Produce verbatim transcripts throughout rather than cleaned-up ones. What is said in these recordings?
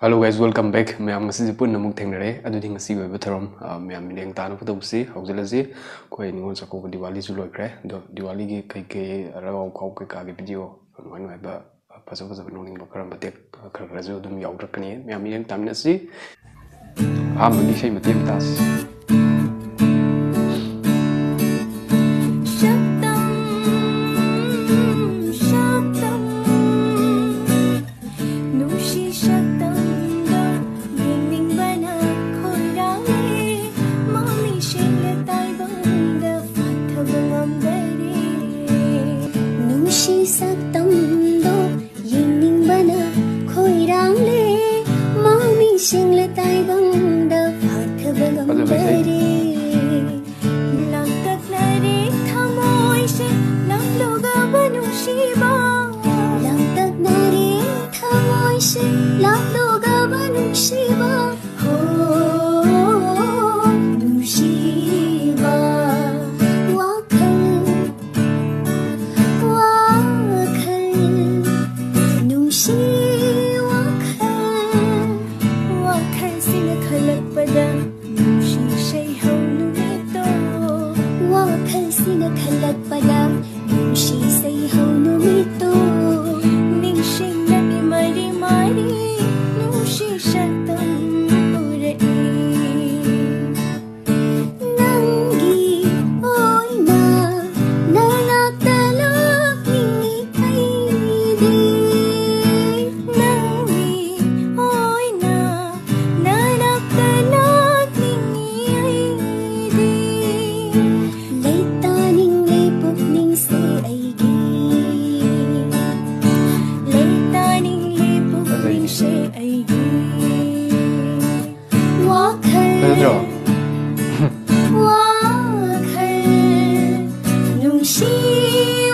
Hello guys, welcome back. ꯃꯌꯥꯝ ꯉꯁꯤꯁꯦ ꯄꯨꯟꯅ ꯑꯃꯨꯛ ꯊꯦꯡꯅꯔꯦ꯫ ꯑꯗꯨꯗꯤ ꯉꯁꯤꯒꯤ ꯑꯣꯏꯕ ꯊꯧꯔꯝ, ꯑ, ꯃꯌꯥꯝ ꯃꯤꯠꯌꯦꯡ ꯇꯥꯅꯕ ꯇꯧꯕꯁꯤ ꯍꯧꯖꯤꯜꯂꯁꯤ꯫ ꯑꯩꯈꯣꯏ ꯅꯤꯉꯣꯜ ꯆꯥꯛꯀꯧꯕ, ꯗꯤꯋꯥꯂꯤꯁꯨ ꯂꯣꯏꯈ꯭ꯔꯦ꯫ ꯑꯗꯣ ꯗꯤꯋꯥꯂꯤꯒꯤ ꯀꯩꯀꯩ ꯍꯔꯥꯎ ꯈꯥꯎ ꯀꯩꯀꯥꯒꯤ video ꯅꯨꯡꯉꯥꯏ ꯅꯨꯡꯉꯥꯏꯕ, ꯐꯖ ꯐꯖꯕ ꯅꯣꯛꯅꯤꯡꯕ ꯈꯔ ꯃꯇꯦꯛ ꯈꯔ ꯈꯔꯁꯨ ꯑꯗꯨꯝ ꯌꯥꯎꯔꯛꯀꯅꯤ꯫ ꯃꯌꯥꯝ ꯃꯤꯠꯌꯦꯡ ꯇꯥꯃꯤꯟꯅꯁꯤ꯫ ꯑꯍꯥꯟꯕꯒꯤ ꯏꯁꯩ ꯃꯇꯦꯛ ꯑꯃ ꯇꯥꯁꯤ꯫ ꯁꯛꯇꯝ, ꯁꯛꯇꯝ, ꯅꯨꯡꯁꯤ ꯁꯛꯇꯝꯗꯣ ꯌꯦꯡꯅꯤꯡꯕꯅ ꯈꯣꯏꯔꯥꯡꯂꯦ, ꯃꯃꯤꯁꯤꯡꯅ ꯇꯥꯏꯕꯪꯗ ꯐꯥꯊꯕ ꯉꯝꯗꯔꯦ꯫ ꯅꯨꯡꯁꯤ ꯁꯛꯇꯝꯗꯣ ꯌꯦꯡꯅꯤꯡꯕꯅ ꯈꯣꯏꯔꯥꯡꯂꯦ, ꯃꯃꯤꯁꯤꯡꯅ ꯇꯥꯏꯕꯪꯗ ꯐꯥꯊꯕ ꯉꯝꯗꯔꯦ꯫ ꯂꯥꯡꯇꯛꯅꯔꯦ ꯊꯃꯣꯏꯁꯦ ꯂꯥꯞꯂꯨꯒꯕ ꯅꯨꯡꯁꯤꯕ꯫ ꯂꯥꯡꯇꯛꯅꯔꯦ ꯊꯃꯣꯏꯁꯦ ꯂꯥꯞꯂꯨꯒꯕ ꯅꯨꯡꯁꯤꯕ꯫ ꯍꯣ, ꯅꯨꯡꯁꯤꯕ ꯋꯥꯈꯜ, ꯋꯥꯈꯜ, ꯅꯨꯡꯁꯤ ꯋꯥꯈꯜ, ꯋꯥꯈꯜꯁꯤꯅ ꯈꯜꯂꯛꯄꯗ ꯅꯨꯡꯁꯤ ꯁꯩꯍꯧ ꯅꯨꯃꯤꯠꯇꯣ꯫ ꯋꯥꯈꯜꯁꯤꯅ ꯈꯜꯂꯛꯄꯗ ꯅꯨꯡꯁꯤ ꯁꯩꯍꯧ ꯅꯨꯃꯤꯠꯇꯣ꯫ ꯅꯤꯡꯁꯤꯡꯂꯛꯏ ꯃꯔꯤ ꯃꯔꯤ ꯅꯨꯡꯁꯤ ꯁꯛꯇꯝ ꯎꯔꯛꯏ꯫ ꯅꯪꯒꯤ ꯑꯣꯏꯅ ꯅꯅꯥꯛꯇ ꯂꯥꯛꯅꯤꯡꯏ ꯑꯩꯗꯤ꯫ ꯅꯪꯒꯤ ꯑꯣꯏꯅ ꯅꯅꯥꯛꯇ ꯂꯥꯛꯅꯤꯡꯏ ꯑꯩꯗꯤ꯫ ꯂꯩꯇꯥꯅꯤꯡꯂꯦ ꯄꯨꯛꯅꯤꯡꯁꯦ ꯑꯩꯒꯤ꯫ ꯂꯩꯇꯥꯅꯤꯡꯂꯦ ꯄꯨꯛꯅꯤꯡꯁꯦ ꯑꯩꯒꯤ꯫ ꯋꯥꯈꯜ, ꯐꯖꯗ꯭ꯔꯣ? ꯋꯥꯈꯜ, ꯅꯨꯡꯁꯤ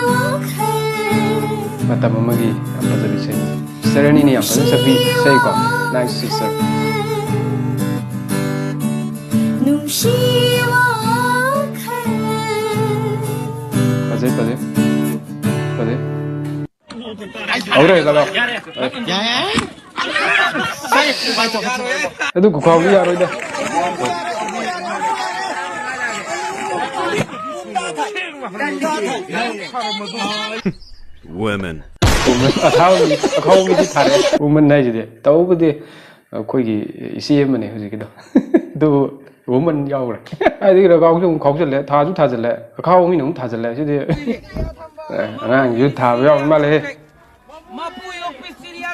ꯋꯥꯈꯜ꯫ ꯃꯇꯝ ꯑꯃꯒꯤ ꯌꯥꯝ ꯐꯖꯕ ꯏꯁꯩꯅꯤ꯫ Sister ꯑꯅꯤꯅ ꯌꯥꯝ ꯐꯖꯅ ꯁꯛꯄꯤ ꯏꯁꯩꯀꯣ꯫ Nice sister. ꯅꯨꯡꯁꯤ ꯋꯥꯈꯜ꯫ ꯐꯖꯩ, ꯐꯖꯩ꯫ ꯐꯖꯩ꯫ ꯍꯧꯔꯦ, ꯆꯠꯂꯣ꯫ ꯌꯥꯔꯦ꯫ ꯑꯗꯨ ꯈꯨꯈꯥꯎꯗꯤ ꯌꯥꯔꯣꯏꯗ꯫ Women. ꯑꯈꯥꯎ ꯃꯤꯗꯤ ꯊꯥꯔꯛꯑꯦ꯫ Woman ꯍꯥꯏꯁꯤꯗꯤ ꯇꯧꯕꯗꯤ ꯑꯩꯈꯣꯏꯒꯤ ꯏꯆꯦ ꯑꯃꯅꯦ ꯍꯧꯖꯤꯛꯀꯤꯗꯣ꯫ ꯑꯗꯨꯕꯨ woman ꯌꯥꯎꯈ꯭ꯔꯦ꯫ ꯍꯥꯏꯗꯤ ꯔꯒꯥꯎꯁꯨ ꯑꯃꯨꯛ ꯈꯥꯎꯖꯜꯂꯦ, ꯊꯥꯁꯨ ꯊꯥꯖꯜꯂꯦ, ꯑꯈꯥꯎ ꯃꯤꯅ ꯑꯃꯨꯛ ꯊꯥꯖꯜꯂꯦ꯫ ꯁꯤꯗꯤ ꯑꯦ, ꯑꯉꯥꯡꯁꯨ ꯊꯥꯕ ꯌꯥꯎꯔ ꯃꯥꯜꯂꯦꯍꯦ꯫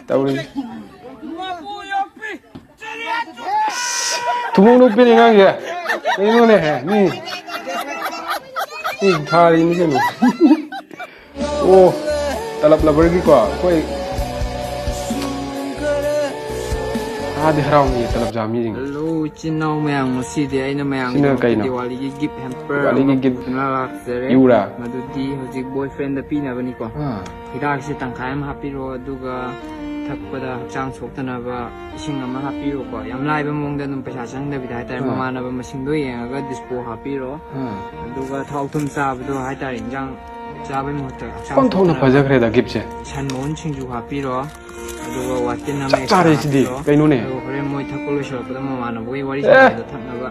ꯇꯧꯔꯤ꯫ ꯊꯨꯃꯣꯛ ꯅꯨꯄꯤꯅꯤ ꯑꯉꯥꯡꯁꯦ꯫ ꯀꯩꯅꯣꯅꯦꯍꯦ, ꯃꯤ, ꯃꯤ ꯊꯥꯔꯤꯅꯤ ꯀꯩꯅꯣ꯫ ꯑꯣ, ꯇꯂꯞ ꯂꯕꯔꯒꯤꯀꯣ, ꯑꯩꯈꯣꯏ ꯊꯥꯗꯤ ꯍꯔꯥꯎꯅꯤꯌꯦ ꯇꯂꯞ ꯆꯥꯕ ꯃꯤꯁꯤꯡ꯫ ꯍꯜꯂꯣ, ꯏꯆꯤꯟ ꯏꯅꯥꯎ ꯃꯌꯥꯝ, ꯉꯁꯤꯗꯤ ꯑꯩꯅ ꯃꯌꯥꯝꯒꯤꯗꯃꯛꯇ ꯀꯩꯅꯣ? ꯗꯤꯋꯥꯂꯤꯒꯤ gift hamper ꯑꯃ ꯄꯨꯗꯨꯅ ꯂꯥꯛꯆꯔꯦ꯫ ꯌꯨꯔꯥ? ꯃꯗꯨꯗꯤ ꯍꯧꯖꯤꯛ boyfriendꯗ ꯄꯤꯅꯕꯅꯤꯀꯣ꯫ ꯑꯥ꯫ ꯍꯤꯗꯥꯛꯁꯦ ꯇꯪꯈꯥꯏ ꯑꯃ ꯍꯥꯞꯄꯤꯔꯣ, ꯑꯗꯨꯒ ꯊꯛꯄꯗ ꯍꯛꯆꯥꯡ ꯁꯣꯛꯇꯅꯕ ꯏꯁꯤꯡ ꯑꯃ ꯍꯥꯞꯄꯤꯔꯣꯀꯣ꯫ ꯌꯥꯝ ꯂꯥꯏꯕ ꯃꯑꯣꯡꯗ ꯑꯗꯨꯝ ꯄꯩꯁꯥ ꯆꯪꯗꯕꯤꯗ ꯍꯥꯏꯇꯥꯔꯦ, ꯑꯥ꯫ ꯃꯃꯥꯟꯅꯕ ꯃꯁꯤꯡꯗꯣ ꯌꯦꯡꯉꯒ dispo ꯍꯥꯞꯄꯤꯔꯣ꯫ ꯑꯥ꯫ ꯑꯗꯨꯒ ꯊꯥꯎ ꯊꯨꯝ ꯆꯥꯕꯗꯣ ꯍꯥꯏꯇꯥꯔꯦ, ꯏꯟꯖꯥꯡ ꯆꯥꯕꯩ ꯃꯍꯨꯠꯇ ꯍꯛꯆꯥꯡ ꯄꯥꯡꯊꯣꯛꯅ ꯁꯣꯛꯇꯅꯕ ꯐꯖꯈ꯭ꯔꯦꯗ giftꯁꯦ꯫ ꯁꯟ ꯃꯎꯟ ꯁꯤꯡꯖꯨ ꯍꯥꯞꯄꯤꯔꯣ, ꯑꯗꯨꯒ ꯋꯥꯇꯤꯟ ꯑꯃ ꯆꯞ ꯆꯥꯔꯦ extra ꯁꯤꯗꯤ꯫ ꯍꯥꯞꯄꯤꯔꯣ꯫ ꯀꯩꯅꯣꯅꯦ? ꯑꯗꯨꯒ ꯍꯣꯔꯦꯟ ꯃꯣꯏ ꯊꯛꯄ ꯂꯣꯏꯁꯤꯜꯂꯛꯄꯗ ꯃꯃꯥꯟꯅꯕꯈꯣꯏ ꯋꯥꯔꯤ ꯑꯦ! ꯁꯥꯟꯅꯕꯗ ꯊꯛꯅꯕ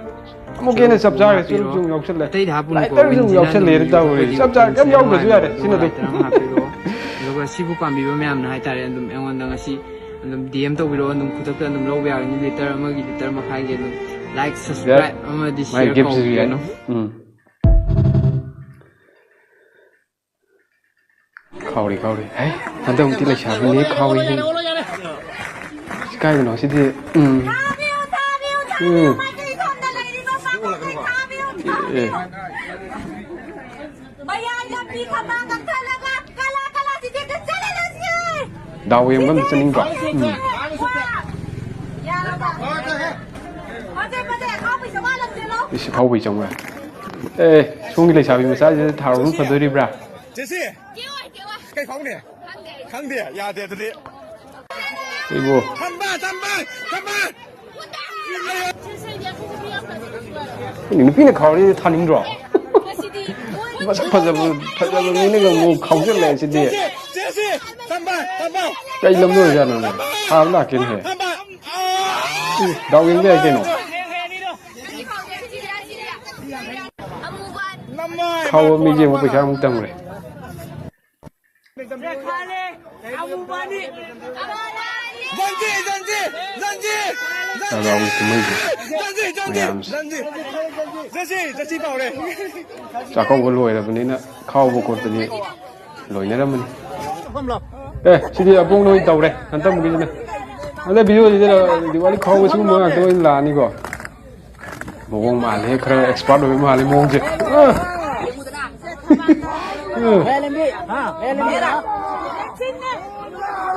ꯑꯃꯨꯛꯀ ꯍꯦꯟꯅ ꯆꯨꯔꯨꯞ ꯆꯞ ꯑꯃ ꯆꯥꯔꯦ, ꯍꯥꯞꯄꯤꯔꯣ꯫ ꯆꯨꯔꯨꯞꯁꯨ ꯑꯃꯨꯛ ꯌꯥꯎꯁꯜꯂꯦ꯫ ꯑꯇꯩꯗ ꯍꯥꯞꯄꯨꯅꯨꯀꯣ, ꯂꯥꯏꯇꯔꯁꯨ ꯑꯃꯨꯛ ꯃꯤꯟꯁꯤꯅ ꯌꯥꯎꯁꯜꯂꯦ, ꯑꯗꯨꯝ ꯇꯧꯔꯤ꯫ ꯌꯣꯠꯄꯗꯤ ꯆꯞ ꯆꯥꯔꯦ, ꯀꯩꯝ ꯃꯤꯟꯁꯤꯅ ꯌꯥꯎꯗ꯭ꯔꯁꯨ ꯅꯨꯡꯉꯥꯏꯇꯦ꯫ ꯌꯥꯔꯦ, ꯁꯤꯅ ꯑꯗꯨꯒ ꯑꯗꯨꯝ꯫ ꯂꯥꯏꯇꯔ ꯑꯃ ꯍꯥꯞꯄꯤꯔꯣ꯫ ꯑꯗꯨꯒ ꯁꯤꯕꯨ ꯄꯥꯝꯕꯤꯕ ꯃꯌꯥꯝꯅ ꯍꯥꯏꯇꯥꯔꯦ, ꯑꯗꯨꯝ ꯑꯩꯉꯣꯟꯗ ꯉꯁꯤ ꯑꯗꯨꯝ D M ꯇꯧꯕꯤꯔꯛꯑꯣ, ꯑꯗꯨꯝ ꯈꯨꯗꯛꯇ ꯑꯗꯨꯝ ꯂꯧꯕ ꯌꯥꯒꯅꯤ, ꯂꯤꯇꯔ ꯑꯃꯒꯤ ꯂꯤꯇꯔ ꯃꯈꯥꯏꯒꯤ ꯑꯗꯨꯝ꯫ Like, ꯌꯥꯏ꯫ Subscribe ꯑꯃꯗꯤ ꯃꯥꯏ share giftꯁꯤꯁꯨ ꯌꯥꯏ꯫ ꯀꯥꯎꯕꯤꯒꯅꯨ꯫ ꯎꯝ꯫ ꯈꯥꯎꯔꯤ, ꯈꯥꯎꯔꯤ꯫ ꯍꯩ, ꯍꯟꯗꯛꯃꯨꯛꯇꯤ ꯂꯩꯁꯥꯕꯤꯅꯦ ꯈꯥꯎꯔꯤꯍꯦ꯫ ꯁꯤ ꯀꯥꯏꯗꯅꯣ ꯁꯤꯗꯤ? ꯎꯝ꯫ ꯎꯝ꯫ ꯑꯦ꯫ ꯗꯥꯎ ꯌꯦꯡꯕ ꯑꯝꯇ ꯆꯠꯅꯤꯡꯗ꯭ꯔꯣ? ꯎꯝ꯫ ꯏꯁ, ꯈꯥꯎꯕꯩ ꯆꯪꯉꯨ ꯌꯥꯏ꯫ ꯑꯦ, ꯁꯣꯝꯒꯤ ꯂꯩꯁꯥꯕꯤ ꯃꯆꯥꯁꯤꯗ ꯊꯥꯔꯨꯕꯅ ꯐꯗꯣꯔꯤꯕ꯭ꯔꯥ? ꯆꯦꯆꯦ! ꯀꯩ ꯈꯥꯎꯅꯤ? ꯈꯪꯗꯦ? ꯌꯥꯗꯦ ꯑꯗꯨꯗꯤ꯫ ꯏꯕꯣ꯫ ꯊꯝꯕ, ꯊꯝꯕ, ꯊꯝꯕ! ꯅꯨꯄꯤꯅ ꯈꯥꯎꯔꯤꯁꯦ ꯊꯥꯅꯤꯡꯗ꯭ꯔꯣ? ꯃꯁꯛ ꯐꯖꯕ, ꯐꯖꯕ ꯃꯤꯅꯒ ꯑꯃꯨꯛ ꯈꯥꯎꯖꯜꯂꯦ ꯁꯤꯗꯤ꯫ ꯆꯦꯁꯤ, ꯇꯝꯕ, ꯇꯝꯕ꯫ ꯀꯩ ꯂꯝꯗ ꯑꯣꯏꯖꯥꯠꯅꯣꯅꯦ? ꯊꯥꯕ ꯂꯥꯛꯀꯦꯅꯦꯍꯦ꯫ ꯇꯝꯕ꯫ ꯗꯥꯎ ꯌꯦꯡꯕ ꯌꯥꯏ ꯀꯩꯅꯣ꯫ ꯅꯝꯃꯥꯏ꯫ ꯈꯥꯎꯕ ꯃꯤꯁꯦ ꯑꯃꯨꯛ ꯄꯩꯁꯥ ꯑꯃꯨꯛ ꯇꯝꯈ꯭ꯔꯦ꯫ ꯖꯟꯖꯤ, ꯖꯟꯖꯤ, ꯖꯟꯖꯤ, ꯍꯔꯥꯎ ꯀꯨꯝꯍꯩꯁꯦ ꯖꯟꯖꯤ, ꯖꯟꯖꯤ, ꯃꯌꯥꯝꯁꯦ꯫ ꯖꯟꯖꯤ꯫ ꯖꯟꯖꯤ, ꯖꯟꯖꯤ ꯀꯧꯔꯦ꯫ ꯆꯥꯛꯀꯧꯕ ꯂꯣꯏꯔꯕꯅꯤꯅ ꯈꯥꯎꯕ ꯈꯣꯠꯄꯗꯤ ꯂꯣꯏꯅꯔꯝꯃꯅꯤ꯫ ꯑꯦ, ꯁꯤꯗꯤ ꯑꯕꯣꯛ ꯅꯣꯏ ꯇꯧꯔꯦ ꯍꯟꯇꯛ ꯃꯨꯛꯀꯤꯁꯤꯅ꯫ ꯍꯟꯗꯛ ꯚꯤꯗꯤꯑꯣꯁꯤꯗ ꯗꯤꯋꯥꯂꯤ ꯈꯥꯎꯕ ꯁꯤꯒꯨꯝꯕ ꯉꯥꯛꯇ ꯑꯣꯏꯅ ꯂꯥꯛꯑꯅꯤꯀꯣ꯫ ꯃꯑꯣꯡ ꯃꯥꯜꯂꯦ, ꯈꯔ expert ꯑꯣꯏꯕ ꯃꯥꯜꯂꯦ ꯃꯑꯣꯡꯁꯦ꯫ ꯑ꯫ ꯎꯝ꯫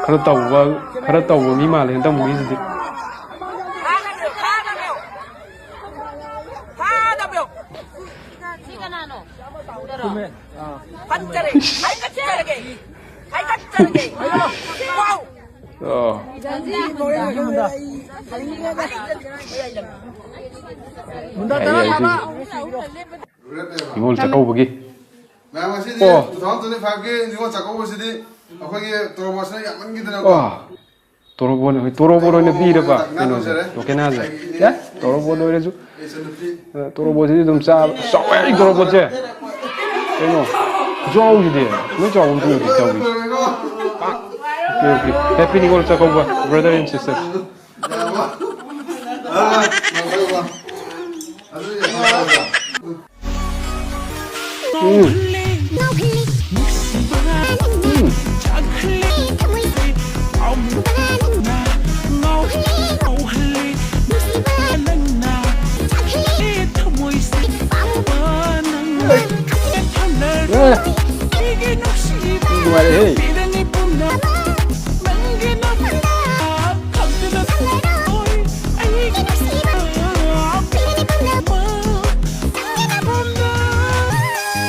ꯈꯔ ꯇꯧꯕ, ꯈꯔ ꯇꯧꯕ ꯃꯤ ꯃꯥꯜꯂꯦ ꯍꯟꯗꯛ ꯃꯨꯚꯤꯁꯤꯗꯤ꯫ ꯐꯠꯇꯔꯦ꯫ ꯍꯥꯏꯀꯠꯆꯔꯒꯦ꯫ ꯍꯥꯏꯀꯠꯆꯔꯒꯦ꯫ ꯋꯥꯎ꯫ ꯑꯣ꯫ ꯌꯥꯏ, ꯌꯥꯏ, ꯁꯤꯁꯦ꯫ ꯅꯤꯉꯣꯜ ꯆꯥꯛꯀꯧꯕꯒꯤ꯫ ꯃꯌꯥꯝ, ꯉꯁꯤꯗꯤ ꯑꯣ꯫ Two thousand twenty-five ꯀꯤ ꯅꯤꯉꯣꯜ ꯆꯥꯛꯀꯧꯕꯁꯤꯗꯤ ꯑꯩꯈꯣꯏꯒꯤ ꯇꯣꯔꯣꯕꯣꯠꯁꯤꯅ ꯌꯥꯝꯃꯟꯈꯤꯗꯅꯀꯣ꯫ ꯑꯣ꯫ ꯇꯣꯔꯣꯕꯣꯠ, ꯍꯣꯏ, ꯇꯣꯔꯣꯕꯣꯠ ꯑꯣꯏꯅ ꯄꯤꯔꯕ ꯀꯩꯅꯣꯁꯦ, ꯇꯣꯀꯦꯅꯥꯁꯦ꯫ ꯑꯦ, ꯇꯣꯔꯣꯕꯣꯠ ꯑꯣꯏꯔꯁꯨ꯫ ꯑ, ꯇꯣꯔꯣꯕꯣꯠꯁꯤꯗꯤ ꯑꯗꯨꯝ ꯆꯥꯕ꯫ ꯆꯥꯎꯋꯦ ꯑꯩ ꯇꯣꯔꯣꯕꯣꯠꯁꯦ꯫ ꯀꯩꯅꯣ? ꯈꯨꯆꯥꯎꯁꯤꯗꯤ꯫ ꯅꯣꯏ ꯆꯥꯎꯕ ꯑꯃ ꯎꯗ꯭ꯔꯤ ꯇꯧꯔꯤꯁꯦ꯫ Okay, okay. Happy Ningol Chakkouba, brother and sister꯫ ꯎꯝ꯫ ꯎꯝ꯫ ꯑꯦ꯫ ꯅꯨꯡꯉꯥꯏꯔꯦꯍꯦ꯫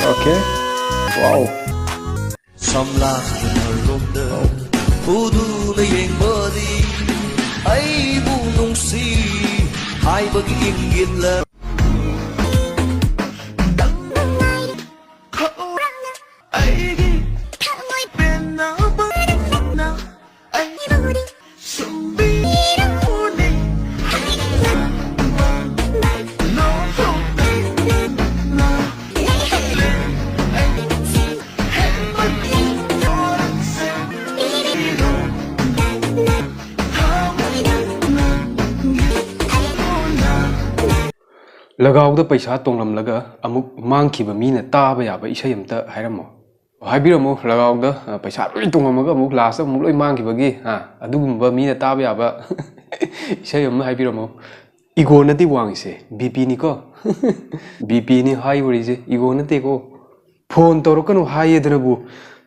Okay. Wow. ꯁꯝꯂꯥꯡꯗꯨꯅ ꯔꯣꯝꯗ ꯎꯗꯨꯅ ꯌꯦꯡꯕꯗꯤ ꯑꯩꯕꯨ ꯅꯨꯡꯁꯤ ꯍꯥꯏꯕꯒꯤ ꯏꯪꯒꯤꯠꯂ ꯑꯩꯒꯤ ꯊꯃꯣꯏ ꯄꯦꯟꯅ ꯂꯒꯥꯎꯗ ꯄꯩꯁꯥ ꯇꯣꯡꯂꯝꯂꯒ ꯑꯃꯨꯛ ꯃꯥꯡꯈꯤꯕ ꯃꯤꯅ ꯇꯥꯕ ꯌꯥꯕ ꯏꯁꯩ ꯑꯝꯇ ꯍꯥꯏꯔꯝꯃꯣ꯫ ꯍꯥꯏꯕꯤꯔꯝꯃꯣ, ꯂꯒꯥꯎꯗ, ꯑ, ꯄꯩꯁꯥ ꯂꯣꯏ ꯇꯣꯡꯉꯝꯃꯒ ꯑꯃꯨꯛ ꯂꯥꯁꯇ ꯑꯃꯨꯛ ꯂꯣꯏ ꯃꯥꯡꯈꯤꯕꯒꯤ, ꯑ, ꯑꯗꯨꯒꯨꯝꯕ ꯃꯤꯅ ꯇꯥꯕ ꯌꯥꯕ ꯏꯁꯩ ꯑꯃ ꯍꯥꯏꯕꯤꯔꯝꯃꯣ꯫ ꯏꯒꯣ ꯅꯠꯇꯦ ꯋꯥꯡꯉꯤꯁꯦ, ꯕꯤ ꯄꯤꯅꯤꯀꯣ꯫ ꯕꯤ ꯄꯤꯅꯤ ꯍꯥꯏ ꯑꯣꯏꯔꯤꯁꯦ, ꯏꯒꯣ ꯅꯠꯇꯦꯀꯣ꯫ ꯐꯣꯟ ꯇꯧꯔꯛꯀꯅꯨ ꯍꯥꯏꯌꯦꯗꯅꯕꯨ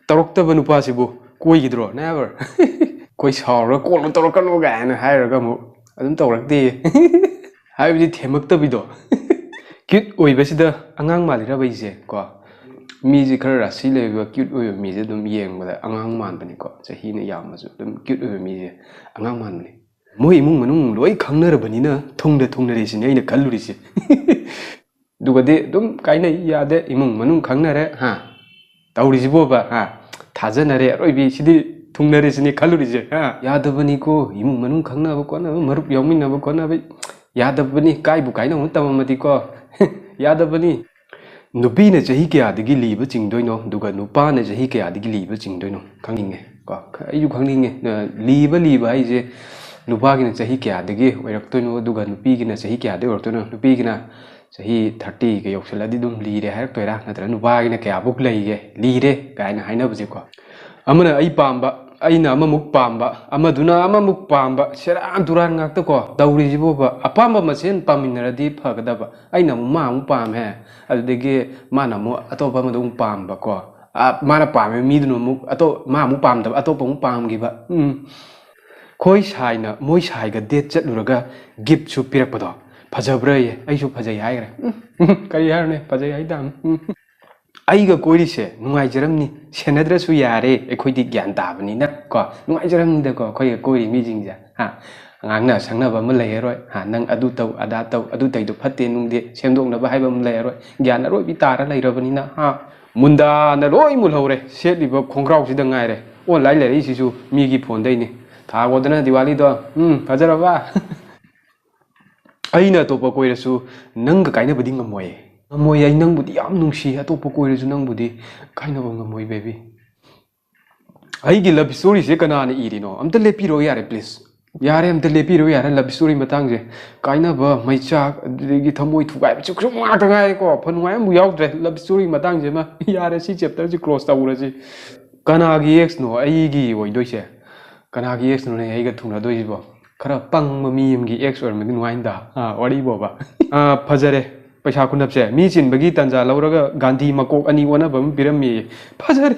ꯇꯧꯔꯛꯇꯕ ꯅꯨꯄꯥꯁꯤꯕꯨ ꯀꯣꯏꯈꯤꯗ꯭ꯔꯣ? Never꯫ ꯑꯩꯈꯣꯏ ꯁꯥꯎꯔꯒ "ꯀꯣꯜ ꯇꯧꯔꯛꯀꯅꯨ" ꯀꯥꯏꯅ ꯍꯥꯏꯔꯒ ꯑꯃꯨꯛ ꯑꯗꯨꯝ ꯇꯧꯔꯛꯇꯦ꯫ ꯍꯥꯏꯕꯗꯤ ꯊꯦꯝꯃꯛꯇꯕꯤꯗꯣ꯫ ꯀ꯭ꯌꯨꯠ ꯑꯣꯏꯕꯁꯤꯗ ꯑꯉꯥꯡ ꯃꯥꯜꯂꯤꯔꯕ ꯑꯩꯁꯦ ꯀꯣ? ꯃꯤꯁꯦ ꯈꯔ ꯔꯥꯁꯤ ꯂꯩꯕ, ꯀ꯭ꯌꯨꯠ ꯑꯣꯏꯕ ꯃꯤꯁꯦ ꯑꯗꯨꯝ ꯌꯦꯡꯕꯗ ꯑꯉꯥꯡ ꯃꯥꯟꯕꯅꯤꯀꯣ꯫ ꯆꯍꯤꯅ ꯌꯥꯝꯃꯁꯨ ꯑꯗꯨꯝ ꯀ꯭ꯌꯨꯠ ꯑꯣꯏꯕ ꯃꯤꯁꯦ ꯑꯉꯥꯡ ꯃꯥꯟꯕꯅꯤ꯫ ꯃꯣꯏ ꯏꯃꯨꯡ ꯃꯅꯨꯡ ꯂꯣꯏ ꯈꯪꯅꯔꯕꯅꯤꯅ ꯊꯨꯡꯗ ꯊꯨꯡꯅꯔꯦ ꯁꯤꯅꯦ ꯑꯩꯅ ꯈꯜꯂꯨꯔꯤꯁꯦ꯫ ꯑꯗꯨꯒꯗꯤ ꯑꯗꯨꯝ ꯀꯥꯏꯅꯩ, ꯌꯥꯗꯦ, ꯏꯃꯨꯡ ꯃꯅꯨꯡ ꯈꯪꯅꯔꯦ, ꯍꯥ? ꯇꯧꯔꯤꯁꯤꯕꯣꯕ, ꯍꯥ? ꯊꯥꯖꯅꯔꯦ, ꯑꯔꯣꯏꯕꯤ ꯁꯤꯗꯤ ꯊꯨꯡꯅꯔꯦ ꯁꯤꯅꯦ ꯈꯜꯂꯨꯔꯤꯁꯦ, ꯍꯥ? ꯌꯥꯗꯕꯅꯤꯀꯣ, ꯏꯃꯨꯡ ꯃꯅꯨꯡ ꯈꯪꯅꯕ ꯈꯣꯠꯅꯕ, ꯃꯔꯨꯞ ꯌꯥꯎꯃꯤꯟꯅꯕ ꯈꯣꯠꯅꯕ ꯌꯥꯗꯕꯅꯤ꯫ ꯀꯥꯏꯕꯨ ꯀꯥꯏꯅꯧꯅ ꯇꯝꯃꯝꯃꯗꯤꯀꯣ, ꯌꯥꯗꯕꯅꯤ꯫ ꯅꯨꯄꯤꯅ ꯆꯍꯤ ꯀꯌꯥꯗꯒꯤ ꯂꯤꯕ ꯆꯤꯡꯗꯣꯏꯅꯣ, ꯑꯗꯨꯒ ꯅꯨꯄꯥꯅ ꯆꯍꯤ ꯀꯌꯥꯗꯒꯤ ꯂꯤꯕ ꯆꯤꯡꯗꯣꯏꯅꯣ? ꯈꯪꯅꯤꯡꯉꯦ ꯀꯣ꯫ ꯑꯩꯁꯨ ꯈꯪꯅꯤꯡꯉꯦ꯫ ꯑ, ꯂꯤꯕ, ꯂꯤꯕ ꯍꯥꯏꯁꯦ ꯅꯨꯄꯥꯒꯤꯅ ꯆꯍꯤ ꯀꯌꯥꯗꯒꯤ ꯑꯣꯏꯔꯛꯇꯣꯏꯅꯣ, ꯑꯗꯨꯒ ꯅꯨꯄꯤꯒꯤꯅ ꯆꯍꯤ ꯀꯌꯥꯗꯒꯤ ꯑꯣꯏꯔꯛꯇꯣꯏꯅꯣ? ꯅꯨꯄꯤꯒꯤꯅ ꯆꯍꯤ ꯊꯥꯔꯇꯤꯒ ꯌꯧꯁꯜꯂꯗꯤ ꯑꯗꯨꯝ ꯂꯤꯔꯦ ꯍꯥꯏꯔꯛꯇꯣꯏꯔꯥ? ꯅꯠꯇ꯭ꯔꯒ ꯅꯨꯄꯥꯒꯤꯅ ꯀꯌꯥꯕꯨꯛ ꯂꯩꯒꯦ, ꯂꯤꯔꯦ ꯀꯥꯏꯅ ꯍꯥꯏꯅꯕꯁꯦꯀꯣ꯫ ꯑꯃꯅ ꯑꯩ ꯄꯥꯝꯕ, ꯑꯩꯅ ꯑꯃꯃꯨꯛ ꯄꯥꯝꯕ, ꯑꯃꯗꯨꯅ ꯑꯃꯃꯨꯛ ꯄꯥꯝꯕ, ꯁꯦꯔꯥꯟ ꯇꯨꯔꯥꯟ ꯉꯥꯛꯇꯀꯣ ꯇꯧꯔꯤꯁꯤꯕꯣꯕ꯫ ꯑꯄꯥꯝꯕ ꯃꯁꯦꯟ ꯄꯥꯝꯃꯤꯟꯅꯔꯗꯤ ꯐꯒꯗꯕ꯫ ꯑꯩꯅ ꯑꯃꯨꯛ ꯃꯥ ꯑꯃꯨꯛ ꯄꯥꯝꯃꯦ, ꯑꯗꯨꯗꯒꯤ ꯃꯥꯅ ꯑꯃꯨꯛ ꯑꯇꯣꯞꯄ ꯑꯃꯗ ꯑꯃꯨꯛ ꯄꯥꯝꯕꯀꯣ꯫ ꯑ, ꯃꯥꯅ ꯄꯥꯝꯃꯤꯕ ꯃꯤꯗꯨꯅ ꯑꯃꯨꯛ ꯑꯇꯣꯞ-, ꯃꯥ ꯑꯃꯨꯛ ꯄꯥꯝꯗꯕ, ꯑꯇꯣꯞꯄ ꯑꯃꯨꯛ ꯄꯥꯝꯈꯤꯕ꯫ ꯎꯝ꯫ ꯈꯣꯏ ꯁꯥꯏꯅ ꯃꯣꯏ ꯁꯥꯏꯒ ꯗꯦꯠ ꯆꯠꯂꯨꯔꯒ ꯒꯤꯐꯁꯨ ꯄꯤꯔꯛꯄꯗꯣ ꯐꯖꯕ꯭ꯔꯥꯌꯦ? ꯑꯩꯁꯨ ꯐꯖꯩ ꯍꯥꯏꯈ꯭ꯔꯦ꯫ ꯎꯝ, ꯀꯔꯤ ꯍꯥꯏꯔꯨꯅꯤ, ꯐꯖꯩ ꯍꯥꯏꯇꯥꯕꯅꯤ꯫ ꯎꯝ꯫ ꯑꯩꯒ ꯀꯣꯏꯔꯤꯁꯦ ꯅꯨꯡꯉꯥꯏꯖꯔꯝꯅꯤ, ꯁꯦꯟꯅꯗ꯭ꯔꯁꯨ ꯌꯥꯔꯦ, ꯑꯩꯈꯣꯏꯗꯤ ꯒ꯭ꯌꯥꯟ ꯇꯥꯕꯅꯤꯅ ꯀꯣ, ꯅꯨꯡꯉꯥꯏꯖꯔꯝꯅꯤꯗꯀꯣ ꯑꯩꯈꯣꯏꯒ ꯀꯣꯏꯔꯤ ꯃꯤꯁꯤꯡꯁꯦ꯫ ꯍꯥ, ꯉꯥꯡꯅ ꯁꯛꯅꯕ ꯑꯃ ꯂꯩꯔꯔꯣꯏ꯫ ꯍꯥ, ꯅꯪ ꯑꯗꯨ ꯇꯧ, ꯑꯗꯥ ꯇꯧ, ꯑꯗꯨ ꯇꯧꯗꯣ ꯐꯠꯇꯦ ꯅꯨꯡꯗꯦ ꯁꯦꯝꯗꯣꯛꯅꯕ ꯍꯥꯏꯕ ꯑꯃ ꯂꯩꯔꯔꯣꯏ꯫ ꯒ꯭ꯌꯥꯟ ꯑꯔꯣꯏꯕꯤ ꯇꯥꯔ ꯂꯩꯔꯕꯅꯤꯅ, ꯍꯥ, ꯃꯨꯟꯗꯥꯅ ꯂꯣꯏ ꯃꯨꯜꯍꯧꯔꯦ꯫ ꯁꯦꯠꯂꯤꯕ ꯈꯣꯡꯒ꯭ꯔꯥꯎꯁꯤꯗ ꯉꯥꯏꯔꯦ꯫ ꯑꯣꯟꯂꯥꯏꯟ ꯂꯩꯔꯛꯏꯁꯤꯁꯨ ꯃꯤꯒꯤ ꯐꯣꯟꯗꯩꯅꯤ꯫ ꯊꯥꯒꯣꯗꯅ ꯗꯤꯋꯥꯂꯤꯗꯣ꯫ ꯎꯝ, ꯐꯖꯔꯕ? ꯑꯩꯅ ꯑꯇꯣꯞꯄ ꯀꯣꯏꯔꯁꯨ ꯅꯪꯒ ꯀꯥꯏꯅꯕꯗꯤ ꯉꯝꯃꯣꯏ꯫ ꯉꯝꯃꯣꯏ, ꯑꯩ ꯅꯪꯕꯨꯗꯤ ꯌꯥꯝ ꯅꯨꯡꯁꯤ, ꯑꯇꯣꯞꯄ ꯀꯣꯏꯔꯁꯨ ꯅꯪꯕꯨꯗꯤ ꯀꯥꯏꯅꯕ ꯉꯝꯃꯣꯏ, baby꯫ ꯑꯩꯒꯤ love storyꯁꯦ ꯀꯅꯥꯅ ꯏꯔꯤꯅꯣ? ꯑꯝꯇ ꯂꯦꯞꯄꯤꯔꯣ ꯌꯥꯔꯦ, please꯫ ꯌꯥꯔꯦ, ꯑꯝꯇ ꯂꯦꯞꯄꯤꯔꯣ, ꯌꯥꯔꯦ, love story ꯃꯇꯥꯡꯁꯦ꯫ ꯀꯥꯏꯅꯕ, ꯃꯩꯆꯥꯛ, ꯑꯗꯨꯗꯒꯤ ꯊꯃꯣꯏ ꯊꯨꯒꯥꯏꯕꯁꯨ ꯁꯨꯝ ꯉꯥꯛꯇ ꯉꯥꯏꯔꯦꯀꯣ꯫ ꯐ ꯅꯨꯡꯉꯥꯏ ꯑꯃꯕꯨ ꯌꯥꯎꯗ꯭ꯔꯦ love story ꯃꯇꯥꯡꯁꯤꯃ꯫ ꯌꯥꯔꯦ, ꯁꯤ chapter ꯁꯤ close ꯇꯧꯔꯁꯤ꯫ ꯀꯅꯥꯒꯤ ex ꯅꯣ ꯑꯩꯒꯤ ꯑꯣꯏꯗꯣꯏꯁꯦ? ꯀꯅꯥꯒꯤ ex ꯅꯣꯅꯦ ꯑꯩꯒ ꯊꯨꯡꯅꯗꯣꯏꯁꯤꯕꯣ? ꯈꯔ ꯄꯪꯕ ꯃꯤ ꯑꯃꯒꯤ ex ꯑꯣꯏꯔꯝꯃꯗꯤ ꯅꯨꯡꯉꯥꯏꯅꯤꯗ꯫ ꯑꯥ, ꯋꯥꯔꯤꯕꯣꯕ꯫ ꯑꯥ, ꯐꯖꯔꯦ꯫ ꯄꯩꯁꯥ ꯈꯨꯅꯞꯁꯦ ꯃꯤ ꯆꯤꯟꯕꯒꯤ ꯇꯥꯟꯖꯥ ꯂꯧꯔꯒ ꯒꯥꯟꯙꯤ ꯃꯀꯣꯛ ꯑꯅꯤ ꯑꯣꯟꯅꯕ ꯑꯃ ꯄꯤꯔꯝꯃꯤ꯫ ꯐꯖꯔꯦ꯫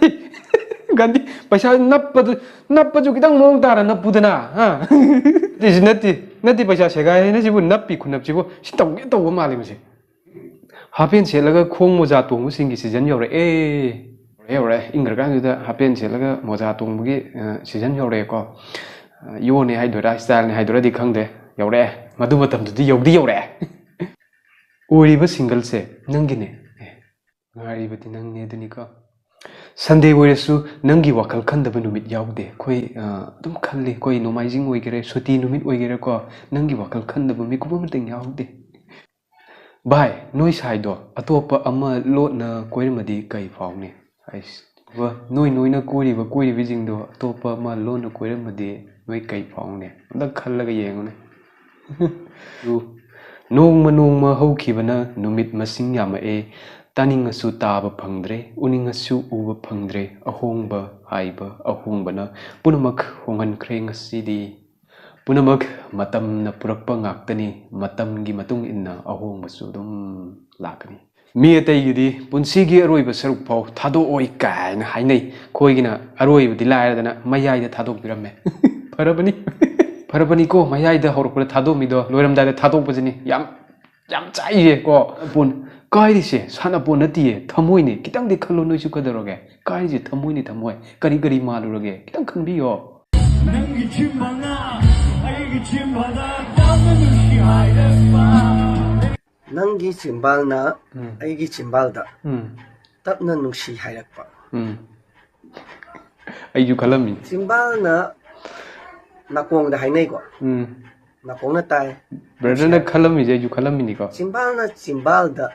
ꯒꯥꯟꯙꯤ, ꯄꯩꯁꯥ ꯅꯞꯄꯗꯨ, ꯅꯞꯄꯁꯨ ꯈꯤꯇꯪ ꯃꯑꯣꯡ ꯇꯥꯔ ꯅꯞꯄꯨꯗꯅ, ꯍꯥ? ꯅꯠꯇꯦ, ꯁꯤ ꯅꯠꯇꯦ, ꯅꯠꯇꯦ, ꯄꯩꯁꯥ ꯁꯦꯒꯥꯏ ꯍꯥꯏꯅ ꯁꯤꯕꯨ ꯅꯞꯄꯤ ꯈꯨꯅꯞꯁꯤꯕꯨ ꯁꯤ ꯇꯧꯒꯦ ꯇꯧꯕ ꯃꯥꯜꯂꯦ ꯃꯁꯤ꯫ ꯍꯥꯐꯦꯟ ꯁꯦꯠꯂꯒ ꯈꯣꯡ ꯃꯣꯖꯥ ꯇꯣꯡꯕꯁꯤꯡꯒꯤ season ꯌꯧꯔꯛꯑꯦ꯫ ꯌꯧꯔꯛꯑꯦ, ꯌꯧꯔꯛꯑꯦ꯫ ꯏꯪꯈ꯭ꯔꯀꯥꯟꯁꯤꯗ ꯍꯥꯐꯦꯟ ꯁꯦꯠꯂꯒ ꯃꯣꯖꯥ ꯇꯣꯡꯕꯒꯤ, ꯑ, season ꯌꯧꯔꯛꯑꯦꯀꯣ꯫ ꯑ, ꯏꯌꯣꯔꯅꯦ ꯍꯥꯏꯗꯣꯏꯔꯥ, style ꯅꯦ ꯍꯥꯏꯗꯣꯏꯔꯥꯗꯤ ꯈꯪꯗꯦ, ꯌꯧꯔꯛꯑꯦ꯫ ꯃꯗꯨ ꯃꯇꯝꯗꯨꯗꯤ ꯌꯧꯗꯤ ꯌꯧꯔꯛꯑꯦ꯫ ꯑꯣꯏꯔꯤꯕ single ꯁꯦ ꯅꯪꯒꯤꯅꯦ꯫ ꯑꯦ, ꯉꯥꯏꯔꯤꯕꯗꯤ ꯅꯪꯅꯦ ꯑꯗꯨꯅꯤꯀꯣ꯫ Sunday ꯑꯣꯏꯔꯁꯨ ꯅꯪꯒꯤ ꯋꯥꯈꯜ ꯈꯟꯗꯕ ꯅꯨꯃꯤꯠ ꯌꯥꯎꯗꯦ꯫ ꯑꯩꯈꯣꯏ, ꯑ, ꯑꯗꯨꯝ ꯈꯜꯂꯤ꯫ ꯑꯩꯈꯣꯏ ꯅꯣꯡꯃꯥꯏꯖꯤꯡ ꯑꯣꯏꯒꯦꯔꯥ, ꯁꯨꯇꯤ ꯅꯨꯃꯤꯠ ꯑꯣꯏꯒꯦꯔꯥꯀꯣ, ꯅꯪꯒꯤ ꯋꯥꯈꯜ ꯈꯟꯗꯕ ꯃꯤꯀꯨꯞ ꯑꯃꯇꯪ ꯌꯥꯎꯗꯦ꯫ ꯚꯥꯏ, ꯅꯣꯏ ꯁꯥꯏꯗꯣ ꯑꯇꯣꯞꯄ ꯑꯃ ꯂꯣꯟꯅ ꯀꯣꯏꯔꯝꯃꯗꯤ ꯀꯩ ꯐꯥꯎꯅꯤ? ꯑꯩꯁ, ꯚ-, ꯅꯣꯏ ꯅꯣꯏꯅ ꯀꯣꯏꯔꯤꯕ ꯀꯣꯏꯔꯤꯕꯁꯤꯡꯗꯣ ꯑꯇꯣꯞꯄ ꯑꯃ ꯂꯣꯟꯅ ꯀꯣꯏꯔꯝꯃꯗꯤ ꯅꯣꯏ ꯀꯩ ꯐꯥꯎꯅꯤ? ꯑꯝꯇ ꯈꯜꯂꯒ ꯌꯦꯡꯉꯨꯅꯦ꯫ ꯑꯗꯨ, ꯅꯣꯡꯃ ꯅꯣꯡꯃ ꯍꯧꯈꯤꯕꯅ ꯅꯨꯃꯤꯠ ꯃꯁꯤꯡ ꯌꯥꯝꯃꯛꯑꯦ, ꯇꯥꯅꯤꯡꯉꯁꯨ ꯇꯥꯕ ꯐꯪꯗ꯭ꯔꯦ, ꯎꯅꯤꯡꯉꯁꯨ ꯎꯕ ꯐꯪꯗ꯭ꯔꯦ, ꯑꯍꯣꯡꯕ ꯍꯥꯏꯕ ꯑꯍꯣꯡꯕꯅ ꯄꯨꯝꯅꯃꯛ ꯍꯣꯡꯍꯟꯈ꯭ꯔꯦ ꯉꯁꯤꯗꯤ꯫ ꯄꯨꯝꯅꯃꯛ ꯃꯇꯝꯅ ꯄꯨꯔꯛꯄ ꯉꯥꯛꯇꯅꯤ, ꯃꯇꯝꯒꯤ ꯃꯇꯨꯡ ꯏꯟꯅ ꯑꯍꯣꯡꯕꯁꯨ ꯑꯗꯨꯝ ꯂꯥꯛꯀꯅꯤ꯫ ꯃꯤ ꯑꯇꯩꯒꯤꯗꯤ ꯄꯨꯟꯁꯤꯒꯤ ꯑꯔꯣꯏꯕ ꯁꯔꯨꯛ ꯐꯥꯎ ꯊꯥꯗꯣꯛꯑꯣꯏ ꯀꯥꯏꯅ ꯍꯥꯏꯅꯩ, ꯑꯩꯈꯣꯏꯒꯤꯅ ꯑꯔꯣꯏꯕꯗꯤ ꯂꯥꯏꯔꯗꯅ ꯃꯌꯥꯏꯗ ꯊꯥꯗꯣꯛꯄꯤꯔꯝꯃꯦ꯫ ꯐꯔꯕꯅꯤ, ꯐꯔꯕꯅꯤꯀꯣ, ꯃꯌꯥꯏꯗ ꯍꯧꯔꯛꯄꯗ ꯊꯥꯗꯣꯛꯑꯝꯃꯤꯗꯣ, ꯂꯣꯏꯔꯝꯗꯥꯏꯗ ꯊꯥꯗꯣꯛꯄꯁꯤꯅꯤ ꯌꯥꯝ, ꯌꯥꯝ ꯆꯥꯛꯏꯁꯦꯀꯣ꯫ ꯄꯣꯟ-, ꯀꯥꯏꯔꯤꯁꯦ ꯁꯥꯟꯅꯄꯣꯟ ꯅꯠꯇꯤꯌꯦ, ꯊꯃꯣꯏꯅꯦ꯫ ꯈꯤꯇꯪꯗꯤ ꯈꯜꯂꯣ ꯅꯣꯏꯁꯨ, ꯀꯩꯗꯧꯔꯒꯦ? ꯀꯥꯏꯔꯤꯁꯦ ꯊꯃꯣꯏꯅꯦ, ꯊꯃꯣꯏ꯫ ꯀꯔꯤ ꯀꯔꯤ ꯃꯥꯜꯂꯨꯔꯒꯦ? ꯈꯤꯇꯪ ꯈꯟꯕꯤꯌꯣ꯫ ꯅꯪꯒꯤ ꯆꯤꯝꯕꯥꯜꯅ ꯑꯩꯒꯤ ꯆꯤꯝꯕꯥꯜꯗ ꯇꯞꯅ ꯅꯨꯡꯁꯤ ꯍꯥꯏꯔꯛꯄ꯫ ꯅꯪꯒꯤ ꯆꯤꯝꯕꯥꯜꯅ ꯎꯝ꯫ ꯑꯩꯒꯤ ꯆꯤꯝꯕꯥꯜꯗ ꯎꯝ꯫ ꯇꯞꯅ ꯅꯨꯡꯁꯤ ꯍꯥꯏꯔꯛꯄ꯫ ꯎꯝ꯫ ꯑꯩꯁꯨ ꯈꯜꯂꯝꯃꯤ꯫ ꯆꯤꯝꯕꯥꯜꯅ ꯅꯥꯀꯣꯡꯗ ꯍꯥꯏꯅꯩꯀꯣ꯫ ꯎꯝ꯫ ꯅꯥꯀꯣꯡꯅ ꯇꯥꯏ꯫ Brother ꯅ ꯈꯜꯂꯝꯃꯤꯁꯦ ꯑꯩꯁꯨ ꯈꯜꯂꯝꯃꯤꯅꯤꯀꯣ꯫ ꯆꯤꯝꯕꯥꯜꯅ ꯆꯤꯝꯕꯥꯜꯗ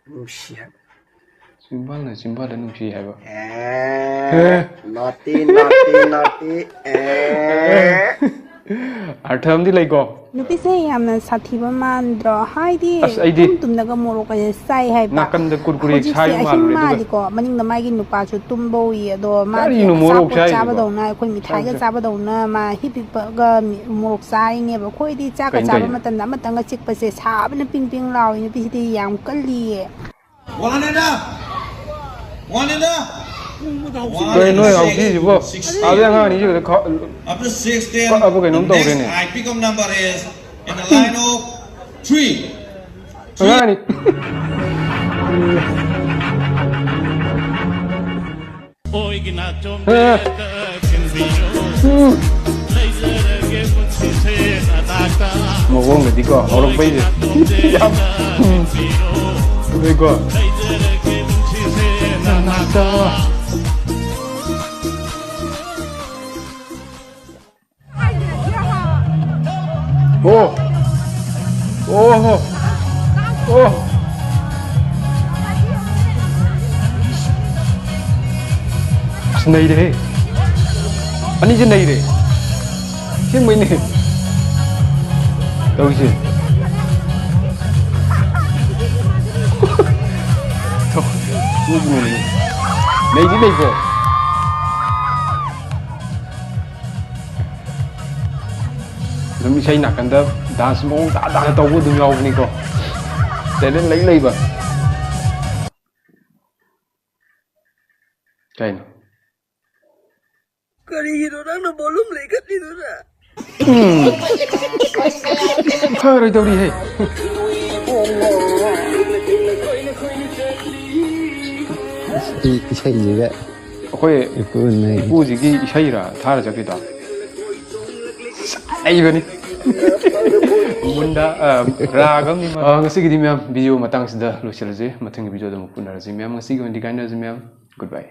ꯅꯨꯡꯁꯤ ꯍꯥꯏꯕ꯫ ꯆꯤꯝꯕꯥꯜꯅ ꯆꯤꯝꯕꯥꯜꯗ ꯅꯨꯡꯁꯤ ꯍꯥꯏꯕ꯫ ꯑꯦ, ꯑꯦ꯫ Naughty, naughty, naughty, ꯑꯦ꯫ ꯑꯔꯊ ꯑꯃꯗꯤ ꯂꯩꯀꯣ꯫ ꯅꯨꯄꯤꯁꯦ ꯌꯥꯝꯅ ꯁꯥꯊꯤꯕ ꯃꯥꯟꯗ꯭ꯔꯣ? ꯍꯥꯏꯗꯤ ꯑꯁ, ꯑꯩꯗꯤ ꯇꯨꯝ ꯇꯨꯝꯅꯒ ꯃꯣꯔꯣꯛꯀꯁꯦ ꯆꯥꯏ ꯍꯥꯏꯕ꯫ ꯅꯥꯀꯟꯗ ꯀꯨꯔꯀꯨꯔꯦ ꯍꯧꯖꯤꯛꯁꯦ ꯁꯥꯏꯕ ꯑꯍꯤꯡ ꯃꯥꯜꯂꯨꯔꯦ ꯑꯗꯨꯒ꯫ ꯃꯥꯜꯂꯤꯀꯣ, ꯃꯅꯤꯡꯗ ꯃꯥꯒꯤ ꯅꯨꯄꯥꯁꯨ ꯇꯨꯝꯕꯧꯏ꯫ ꯑꯗꯣ ꯃꯥꯗꯤ ꯀꯔꯤꯅꯣ ꯃꯣꯔꯣꯛ ꯆꯥꯛꯄꯣꯠ ꯆꯥꯏꯗꯨꯕꯣ? ꯆꯥꯕꯗꯧꯅ, ꯑꯩꯈꯣꯏ ꯃꯤꯊꯥꯏꯒ ꯆꯥꯏ, ꯆꯥꯏ꯫ ꯆꯥꯕꯗꯧꯅ ꯃꯥ ꯍꯤꯞ ꯍꯤꯞꯄꯒ ꯃꯤ-, ꯃꯣꯔꯣꯛ ꯆꯥꯔꯤꯅꯦꯕ꯫ ꯑꯩꯈꯣꯏꯗꯤ ꯆꯥꯛꯀ ꯀꯩꯅꯣ ꯆꯥꯕ ꯇꯧꯔꯤꯁꯦ? ꯃꯇꯝꯗ ꯑꯃꯇꯪꯒ ꯆꯤꯛꯄꯁꯦ ꯁꯥꯕꯅ ꯄꯤꯡ ꯄꯤꯡ ꯂꯥꯎꯏ꯫ ꯅꯨꯄꯤꯁꯤꯗꯤ ꯌꯥꯝ ꯀꯜꯂꯤꯌꯦ꯫ One and up. One and up. ꯀꯩꯅꯣ ꯅꯣꯏ ꯍꯧꯈꯤꯁꯤꯕꯣ? ꯑꯥꯗ ꯑꯉꯥꯡ ꯑꯅꯤꯁꯤ ꯈꯛꯇ ꯈ-, Up to six, ten. ꯀꯛꯑꯕ ꯀꯩꯅꯣꯝ The next ꯇꯧꯔꯦꯅꯦ꯫ I pick up number is in the line of three. ꯑꯉꯥꯡ ꯑꯅꯤ꯫ ꯑꯣꯏꯒꯤ ꯅꯥꯆꯣꯝ ꯑ꯫ ꯕꯦꯔꯗ ꯆꯤꯟꯕꯤꯔꯣ꯫ ꯎꯝ꯫ ꯂꯩꯖꯔꯒꯦ ꯄꯨꯟꯁꯤꯁꯦ ꯅꯅꯥꯛꯇ꯫ ꯃꯑꯣꯡꯗꯗꯤꯀꯣ ꯍꯧꯔꯛꯄꯩꯁꯦ ꯌꯥꯝ, ꯎꯝ, ꯎꯏꯀꯣ꯫ ꯂꯩꯖꯔꯒꯦ ꯄꯨꯟꯁꯤꯁꯦ ꯅꯅꯥꯛꯇ꯫ ꯑꯣ꯫ ꯑꯣ ꯍꯣ꯫ ꯑꯣ꯫ ꯑꯁ, ꯅꯩꯔꯦꯍꯦ꯫ ꯑꯅꯤꯁꯦ ꯅꯩꯔꯦ꯫ ꯑꯁꯦꯡꯕꯩꯅꯦ꯫ ꯇꯧꯔꯤꯁꯦ꯫ ꯅꯩꯗꯤ ꯅꯩꯀꯣ꯫ ꯑꯗꯨꯝ ꯏꯁꯩ ꯅꯥꯀꯟꯗ dance ꯃꯑꯣꯡ ꯇꯥ ꯇꯥꯅ ꯇꯧꯕ ꯑꯗꯨꯝ ꯌꯥꯎꯕꯅꯤꯀꯣ꯫ Talent ꯂꯩ ꯂꯩꯕ꯫ ꯀꯩꯅꯣ? ꯀꯔꯤꯒꯤꯅꯣ ꯅꯪꯅ volume ꯂꯩꯈꯠꯂꯤꯗꯨꯅ? ꯐꯔꯣꯏꯗꯧꯔꯤꯍꯦ꯫ ꯏꯁꯩꯁꯤꯒ ꯑꯩꯈꯣꯏ ꯏꯄꯨꯅ ꯏꯄꯨꯁꯤꯒꯤ ꯏꯁꯩꯔ ꯊꯥꯔ ꯆꯠꯈꯤꯗꯣ? ꯂꯩꯕꯅꯤ꯫ ꯃꯨꯟꯗꯥ, ꯑ, ꯔꯥꯒ ꯑꯃꯅꯤ ꯃꯥ꯫ ꯑ, ꯉꯁꯤꯒꯤꯗꯤ ꯃꯌꯥꯝ video ꯃꯇꯥꯡꯁꯤꯗ ꯂꯣꯏꯁꯤꯜꯂꯁꯤ꯫ ꯃꯊꯪꯒꯤ videoꯗ ꯑꯃꯨꯛ ꯎꯅꯔꯁꯤ ꯃꯌꯥꯝ꯫ ꯉꯁꯤꯒꯤ ꯑꯣꯏꯅꯗꯤ ꯀꯥꯏꯅꯔꯁꯤ ꯃꯌꯥꯝ꯫ Goodbye꯫